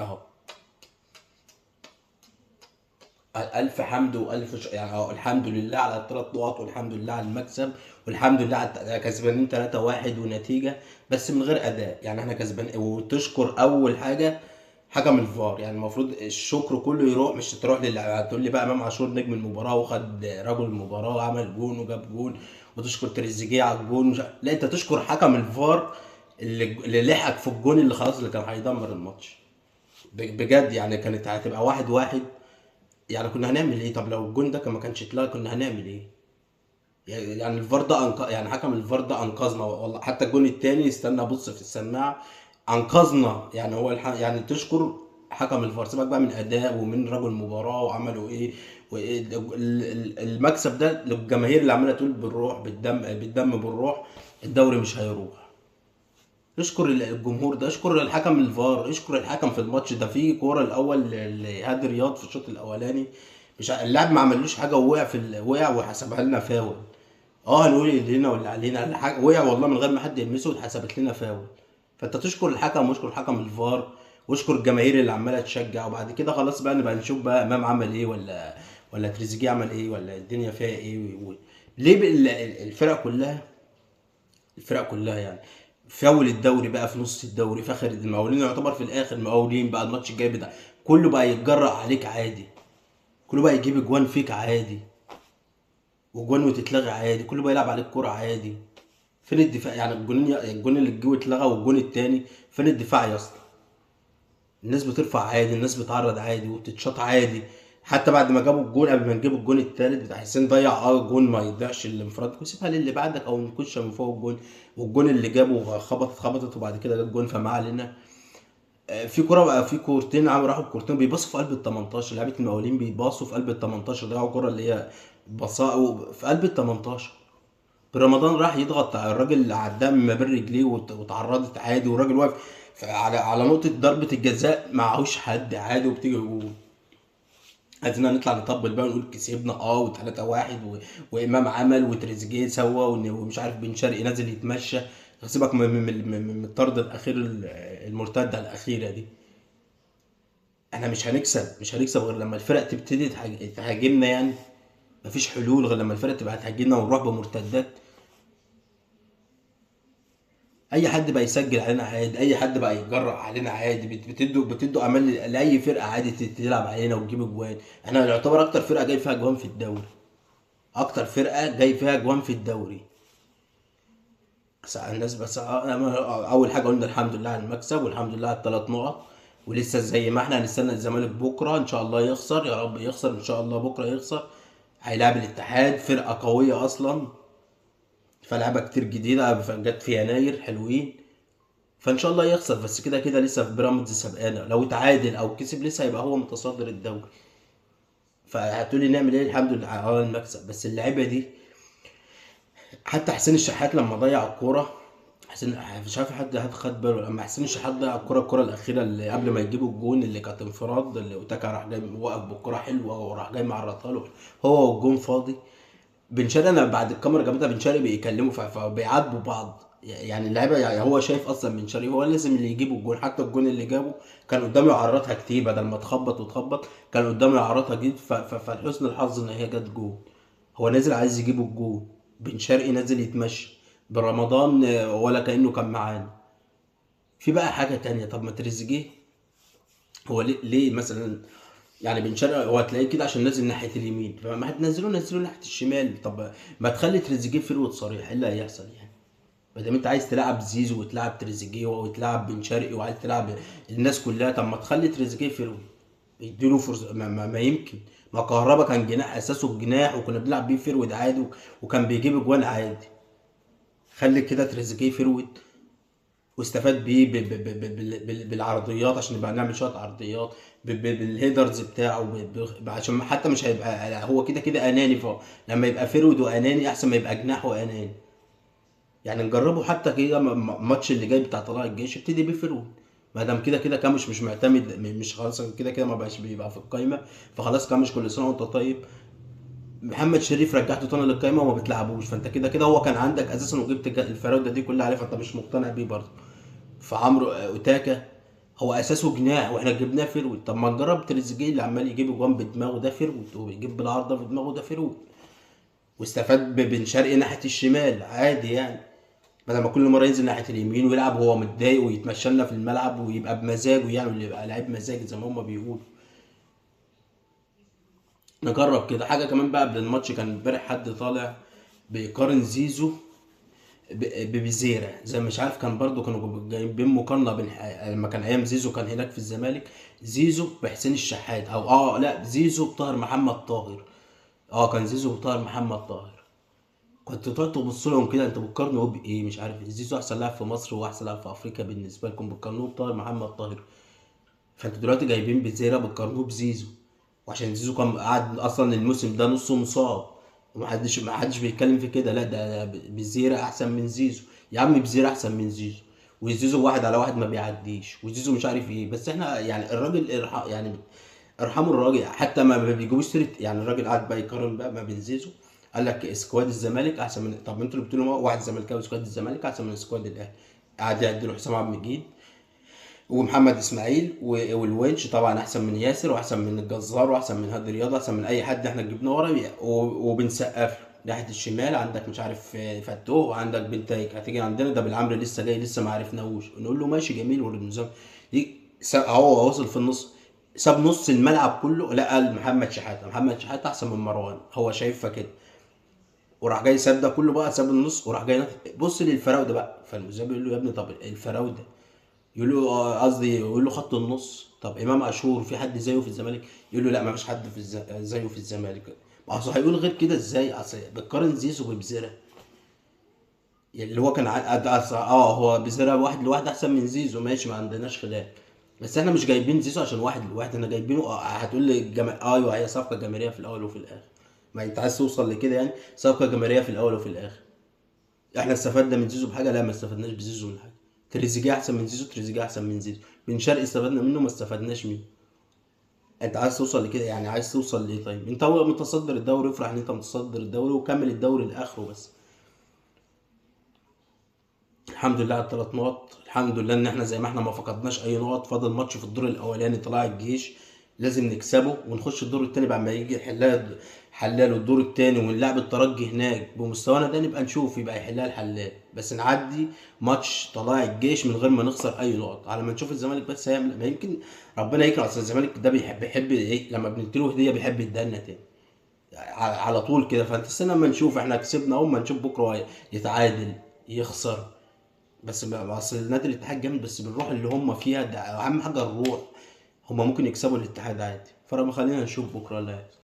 اهو. الف حمد والف يعني أهو الحمد لله على الثلاث نقط، والحمد لله على المكسب، والحمد لله على كسبانين 3-1 ونتيجة بس من غير اداء. يعني احنا كسبان، وتشكر اول حاجة حكم الفار، يعني المفروض الشكر كله يروح، مش تروح هتقول لي بقى امام عاشور نجم المباراة وخد رجل المباراة وعمل جون وجاب جون، وتشكر تريزيجيه على الجون لا، انت تشكر حكم الفار اللي لحق في الجون اللي خلاص اللي كان هيدمر الماتش بجد. يعني كانت هتبقى 1-1، يعني كنا هنعمل ايه؟ طب لو الجون ده كان ما كانش اتلغى كنا هنعمل ايه؟ يعني الفار ده يعني حكم الفار ده انقذنا والله. حتى الجون التاني استنى ابص في السماعة انقذنا، يعني هو يعني تشكر حكم الفار. سيبك بقى من اداء ومن رجل مباراة وعملوا ايه وايه، المكسب ده للجماهير اللي عماله تقول بالروح بالدم بالدم بالروح، الدوري مش هيروح. اشكر الجمهور ده، اشكر الحكم الفار، اشكر الحكم في الماتش ده. في كورة الاول لهادي رياض في الشوط الاولاني، مش اللاعب ما عملوش حاجة ووقع في وقع وحسبها لنا فاول. هنقول اللي لنا واللي علينا، وقع والله من غير ما حد يلمسه واتحسبت لنا فاول. فانت تشكر الحكم واشكر الحكم الفار واشكر الجماهير اللي عماله تشجع، وبعد كده خلاص بقى نبقى نشوف بقى امام عمل ايه ولا تريزيجيه عمل ايه ولا الدنيا فيها ايه ليه الفرق كلها، الفرق كلها يعني في اول الدوري بقى، في نص الدوري، في اخر المقاولين، يعتبر في الاخر المقاولين بقى الماتش الجاي بتاع كله بقى يتجرأ عليك عادي، كله بقى يجيب اجوان فيك عادي، وجوان وتتلغى عادي، كله بقى يلعب عليك كورة عادي. فين الدفاع؟ يعني الجون اللي جه واتلغى والجون التاني، فين الدفاع يا اسطى؟ الناس بترفع عادي، الناس بتعرض عادي وبتتشاط عادي. حتى بعد ما جابوا الجون، قبل ما نجيب الجون التالت بتاع حسين ضيع جون ما يضيعش الانفراد، وسيبها للي بعدك او نخش من فوق الجون، والجون اللي جابه خبطت وبعد كده جاب جون، فما علينا. في كورة بقى، في كورتين عم راحوا بكورتين بيباصوا في قلب ال 18، لعيبة المقاولين بيباصوا في قلب ال 18، ضيعوا كورة اللي هي بصاء في قلب ال 18. رمضان راح يضغط على الراجل اللي عداه ما بين رجليه وتعرضت عادي، والراجل واقف على نقطة ضربة الجزاء معهوش حد عادي وبتيجي جول. عايزين نطلع نطبل بقى ونقول كسبنا وتلاتة واحد وإمام عمل وتريزيجيه سوى ومش عارف بن شرقي نازل يتمشى. سيبك من الطرد الأخير المرتدة الأخيرة دي. احنا مش هنكسب غير لما الفرق تبتدي تهاجمنا، يعني مفيش حلول غير لما الفرق تبقى تهاجمنا ونروح بمرتدات. اي حد بقى يسجل علينا عادي، اي حد بقى يتجرأ علينا عادي، بتدوا امان لاي فرقه عادي تلعب علينا وتجيب اجوان. احنا يعتبر اكتر فرقه جاي فيها اجوان في الدوري، اكتر فرقه جاي فيها اجوان في الدوري. بس الناس بس اول حاجة قلنا الحمد لله على المكسب والحمد لله على الثلاث نقط، ولسه زي ما احنا هنستنى الزمالك بكره ان شاء الله يخسر، يا رب يخسر ان شاء الله بكره يخسر. هيلاعب الاتحاد، فرقه قوية اصلا، فلعبه كتير جديدة جت في يناير حلوين، فان شاء الله يخسر. بس كده كده لسه في بيراميدز سبقانا، لو تعادل او كسب لسه هيبقى هو متصدر الدوري. فهتقولي نعمل ايه؟ الحمد لله على المكسب. بس اللعيبة دي حتى حسين الشحات لما ضيع الكورة، حسين مش عارف حد خد باله لما حسين الشحات ضيع الكورة الاخيرة اللي قبل ما يجيبوا الجون اللي كانت انفراد، اللي اوتاكا راح جاي وقف بالكورة حلوة وراح جاي معرضها له هو والجون فاضي. بن شرقي انا بعد الكاميرا جابتها بن شرقي بيكلموا فبيعاتبوا بعض، يعني اللعيبة يعني هو شايف اصلا بن شرقي هو لازم اللي يجيبوا الجون، حتى الجون اللي جابه كان قدامه يعرضها كتير بدل ما تخبط وتخبط كان قدامه يعرضها كتير، فلحسن الحظ ان هي جت جون. هو نازل عايز يجيب الجون، بن شرقي نازل يتمشى برمضان ولا كأنه كان معانا. في بقى حاجة تانية، طب ما تريزيجيه هو ليه مثلا يعني بن شرقي هو هتلاقيه كده عشان نازل ناحية اليمين، فما هتنزلوه نزلوه ناحية الشمال. طب ما تخلي تريزيجيه forward صريح، ايه اللي هيحصل يعني؟ ما دام انت عايز تلعب زيزو وتلعب تريزيجيه وتلعب بن شرقي وعايز تلعب الناس كلها، طب ما تخلي تريزيجيه forward، يديله فرصة. ما يمكن ما كهربا كان جناح اساسه الجناح وكنا بنلعب بيه forward عادي وكان بيجيب اجوان عادي. خلي كده تريزيجيه forward واستفاد بيه بالعرضيات عشان نبقى نعمل شوية عرضيات بال headers بتاعه، عشان حتى مش هيبقى هو كده كده اناني، فهو لما يبقى forward واناني احسن ما يبقى جناح واناني. يعني نجربه حتى كده الماتش اللي جاي بتاع طلائع الجيش ابتدي بيه forward، ما دام كده كده كامش مش معتمد، مش خلاص كده كده ما بقاش بيبقى في القايمة، فخلاص كامش كل سنة وانت طيب. محمد شريف رجعته تاني للقايمه وما بتلعبوش، فانت كده كده هو كان عندك اساسا وجبت الفراوده دي كلها عليه، فانت مش مقتنع بيه برضه. فعمرو اوتاكا هو اساسه جناح واحنا جبناه forward. طب ما نجرب تريزيجيه اللي عمال يجيب جوان بدماغه ده forward، وبيجيب بالعارضه في دماغه ده forward، واستفاد ببن شرقي ناحية الشمال عادي يعني، بدل ما كل مرة ينزل ناحية اليمين ويلعب وهو متضايق ويتمشى لنا في الملعب ويبقى بمزاجه يعني، واللي يبقى لعيب مزاجي زي ما هما بيقولوا. نجرب كده حاجة كمان بقى. قبل الماتش كان امبارح حد طالع بيقارن زيزو ببزيرة، زي مش عارف، كان برضو كانوا جايبين مقارنة بين لما كان ايام زيزو كان هناك في الزمالك، زيزو بحسين الشحات، او لا زيزو بطاهر محمد طاهر. كان زيزو بطاهر محمد طاهر. كنت تقعد تبص لهم كده، انتوا بتقارنوا بايه؟ مش عارف، زيزو احسن لاعب في مصر واحسن لاعب في افريقيا بالنسبة لكم، بتقارنوه بطاهر محمد طاهر. فانتوا دلوقتي جايبين بزيرة بتقارنوه بزيزو، وعشان زيزو كان قعد اصلا الموسم ده نصه مصاب ومحدش ما حدش بيتكلم في كده، لا ده بزيرة احسن من زيزو. يا عم بزيرة احسن من زيزو، وزيزو واحد على واحد ما بيعديش، وزيزو مش عارف ايه. بس احنا يعني الراجل يعني ارحموا الراجل، حتى ما بيجيبوش سيره يعني. الراجل قعد بقى يقارن بقى ما بين زيزو، قال لك squad الزمالك احسن من، طب انتوا اللي بتقولوا واحد زملكاوي squad الزمالك احسن من squad الاهلي. قعد يعدي له حسام عبد المجيد ومحمد اسماعيل والونش طبعا احسن من ياسر واحسن من الجزار واحسن من هادي رياض احسن من اي حد احنا جبناه ورا، وبنسقف له. ناحية الشمال عندك مش عارف فتوح، وعندك بنتايك هتيجي عندنا ده بالعمري لسه جاي لسه ما عرفناهوش، نقول له ماشي جميل والنظام هو وصل في النص، ساب نص الملعب كله، لا قال محمد شحاته، محمد شحاته احسن من مروان، هو شايفها كده، وراح جاي ساب ده كله بقى، ساب النص وراح جاي بص للفراوده بقى. فالمذيع بيقول له يا ابني طب الفراوده، يقول له قصدي يقول له خط النص، طب امام عاشور في حد زيه في الزمالك؟ يقول له لا ما فيش حد في زيه في الزمالك. ما اصل هيقول غير كده ازاي؟ اصل بتقارن زيزو ببزيره اللي هو كان هو بزيره واحد لواحد احسن من زيزو، ماشي ما عندناش خلاف، بس احنا مش جايبين زيزو عشان واحد لواحد، احنا جايبينه. هتقول لي ايوه هي صفقة جماهيرية في الاول وفي الاخر، ما انت عايز توصل لكده يعني، صفقة جماهيرية في الاول وفي الاخر. احنا استفدنا من زيزو بحاجة؟ لا ما استفدناش بزيزو من حاجة. تريزيجيه احسن من زيزو، تريزيجيه احسن من زيزو. بن شرقي استفدنا منه، ما استفدناش منه. انت عايز توصل لكده يعني، عايز توصل ليه؟ طيب انت هو متصدر الدوري، افرح ان انت متصدر الدوري وكمل الدوري لاخره بس. الحمد لله على الثلاث نقط، الحمد لله ان احنا زي ما احنا ما فقدناش اي نقط. فاضل ماتش في الدور الاولاني طلع الجيش، لازم نكسبه ونخش الدور الثاني بعد ما يجي حلال الدور الثاني ونلعب الترجي هناك بمستوانا ده، نبقى نشوف يبقى يحلها الحلال، بس نعدي ماتش طلائع الجيش من غير ما نخسر اي نقط، على ما نشوف الزمالك بس هيعمل. ما يمكن ربنا يكرم، اصل الزمالك ده بيحب ايه لما بنديله هديه بيحب يديها تاني على طول كده. فانت استنى اما نشوف احنا كسبنا اهو، ما نشوف بكره يتعادل يخسر، بس اصل نادي الاتحاد جامد، بس بالروح اللي هم فيها ده اهم حاجة الروح، هم ممكن يكسبوا الاتحاد عادي. فرما خلينا نشوف بكره اللي هيحصل.